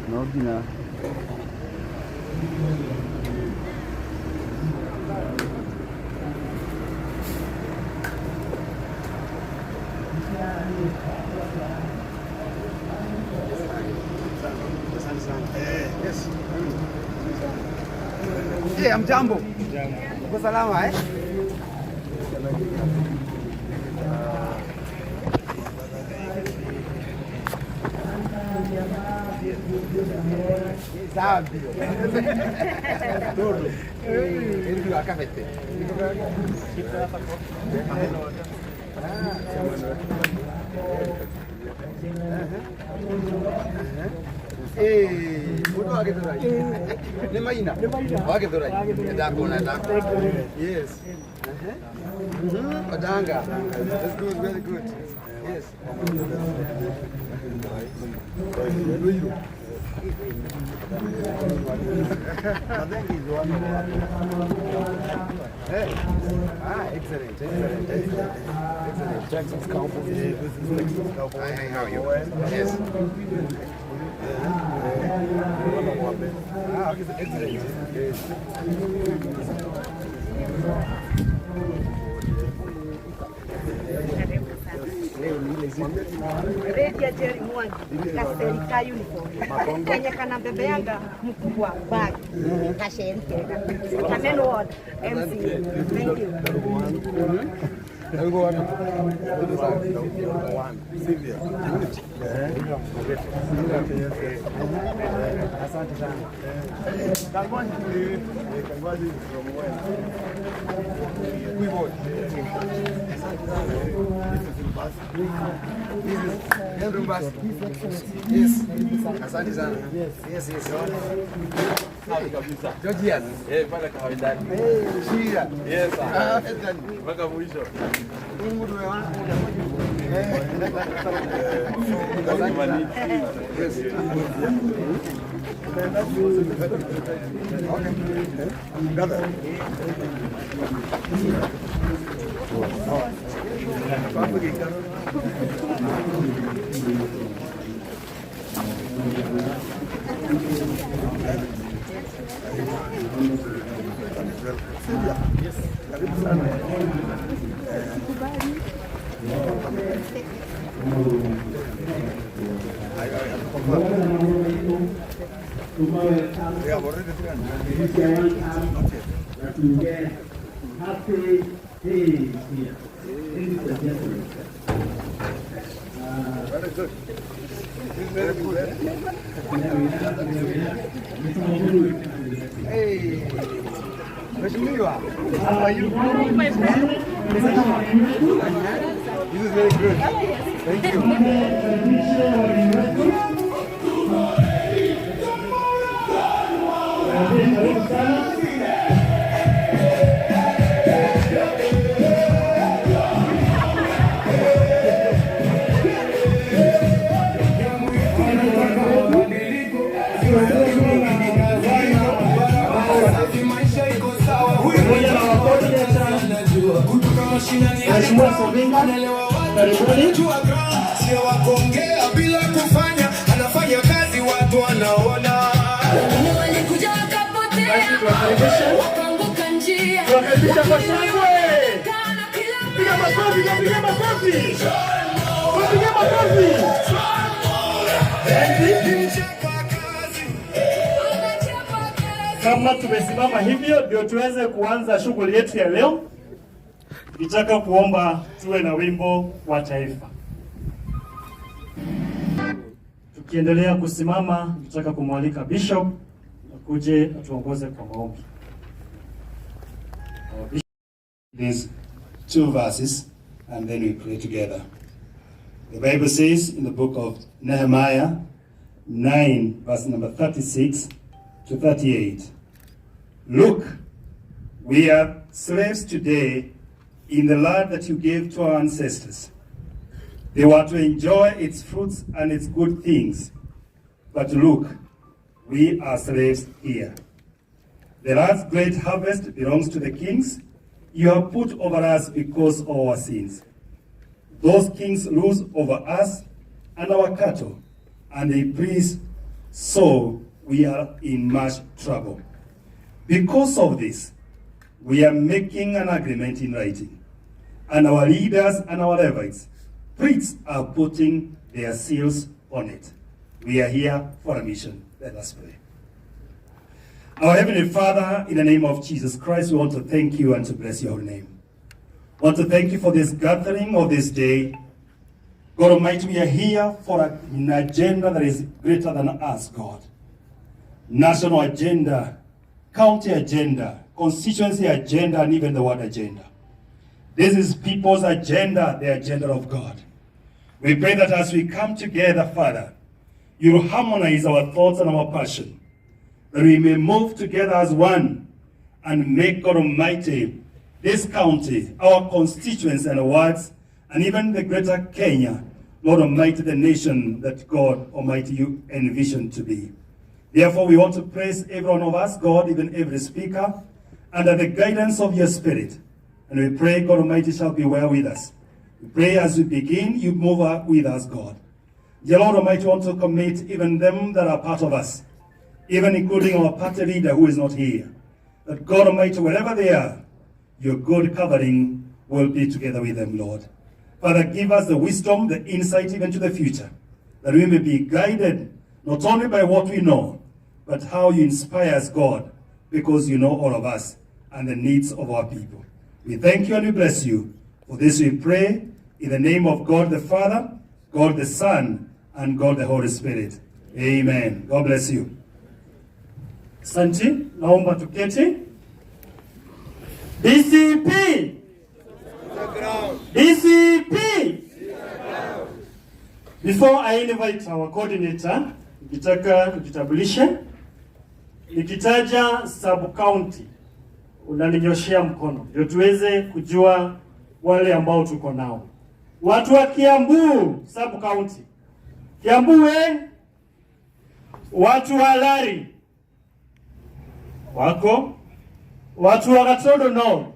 No nginya. Yes. Eh, hamjambo? Uko salama, eh? Sawa ndio. Ndio akafete. Eh, mũndũ wa Gĩthũrai. Nĩ Maina? Wa Gĩthũrai. Ndakona ndakona. Yes. Odanga. That's good, very good. Yes. Ruiru. Hey. Ah, excellent, excellent, excellent, excellent. Texas Cowboys. Yeah, this is Texas Cowboys. Hi, hi, how are you? Yes. Ah, okay, excellent. Yes. Redia Jerry Mwangi kaserika uniform kenye kanambebeanga mkubwa bag kasheri kega Kameno Ward MC. Thank you. Sylvia. Asante sana. Kangwazi from where? Kuiboi. Asante sana. This is Rumbasi. This is Henry Rumbasi. Yes. Asante sana. Yes. Safi kabisa. Georgias. Eh, pale kawaida. Hey, Shira. Yes. Ah, excellent. Mpaka mwisho. Mungu tumeona. Asante sana. Yes. Okay. Brother. Sylvia. Karibu sana. We have already 300. Not yet. Happy days here. Ladies and gentlemen. Very good. Very good. Eh? Hey. Mheshimiwa. How are you? This is very good. Thank you. Karibu sana. Pamoja na coordinator Mheshimiwa Sovinga, karibuni. Sio wa kuongea bila kufanya, anafanya kazi watu wanaona. Wengine walikuja wakapotea, Basi tuwakaribishe. wakaanguka njia. Tuwakaribishe kwa shangwe. Kana kila Piga makofi, piga makofi. Piga makofi. Mchapa kazi. anachapa kazi. Kama tumesimama hivyo ndio tuweze kuanza shughuli yetu ya leo. Nitaka kuomba tuwe na wimbo wa taifa. Tukiendelea kusimama, nitaka kumwalika Bishop akuje atuongoze kwa maombi. Our These two verses and then we pray together. The Bible says in the book of Nehemiah 9, verse number 36 to 38. Look, we are slaves today in the land that you gave to our ancestors. They were to enjoy its fruits and its good things. But look, we are slaves here. The land's great harvest belongs to the kings you have put over us because of our sins. Those kings rule over us and our cattle, and they priests, so we are in much trouble. Because of this, we are making an agreement in writing, and our leaders and our Levites, priests, are putting their seals on it. We are here for a mission. Let us pray. Our Heavenly Father, in the name of Jesus Christ, we want to thank you and to bless your name. We want to thank you for this gathering of this day. God Almighty, we are here for an agenda that is greater than us, God. National agenda, county agenda, constituency agenda, and even the world agenda. This is people's agenda, the agenda of God. We pray that as we come together, Father, you will harmonize our thoughts and our passion, that we may move together as one and make God Almighty this county, our constituents and wards, and even the greater Kenya, Lord Almighty, the nation that God Almighty you envision to be. Therefore, we want to praise every one of us, God, even every speaker, under the guidance of your Spirit. And we pray, God Almighty, shall be well with us. We pray as we begin, you move with us, God. Dear Lord Almighty, we want to commit even them that are part of us, even including our party leader who is not here, that God Almighty, wherever they are, your good covering will be together with them, Lord. Father, give us the wisdom, the insight even to the future, that we may be guided not only by what we know, but how you inspire us, God, because you know all of us and the needs of our people. We thank you and we bless you. For this we pray in the name of God the Father, God the Son, and God the Holy Spirit. Amen. God bless you. Asante, naomba tuketi. DCP. DCP. Before I invite our coordinator, nikitaka tujitambulishe. Nikitaja sub county unaninyoshea mkono ndio tuweze kujua wale ambao tuko nao. Watu wa Kiambu sub county. Kiambu we, watu wa Lari wako, watu wa Gatundu North.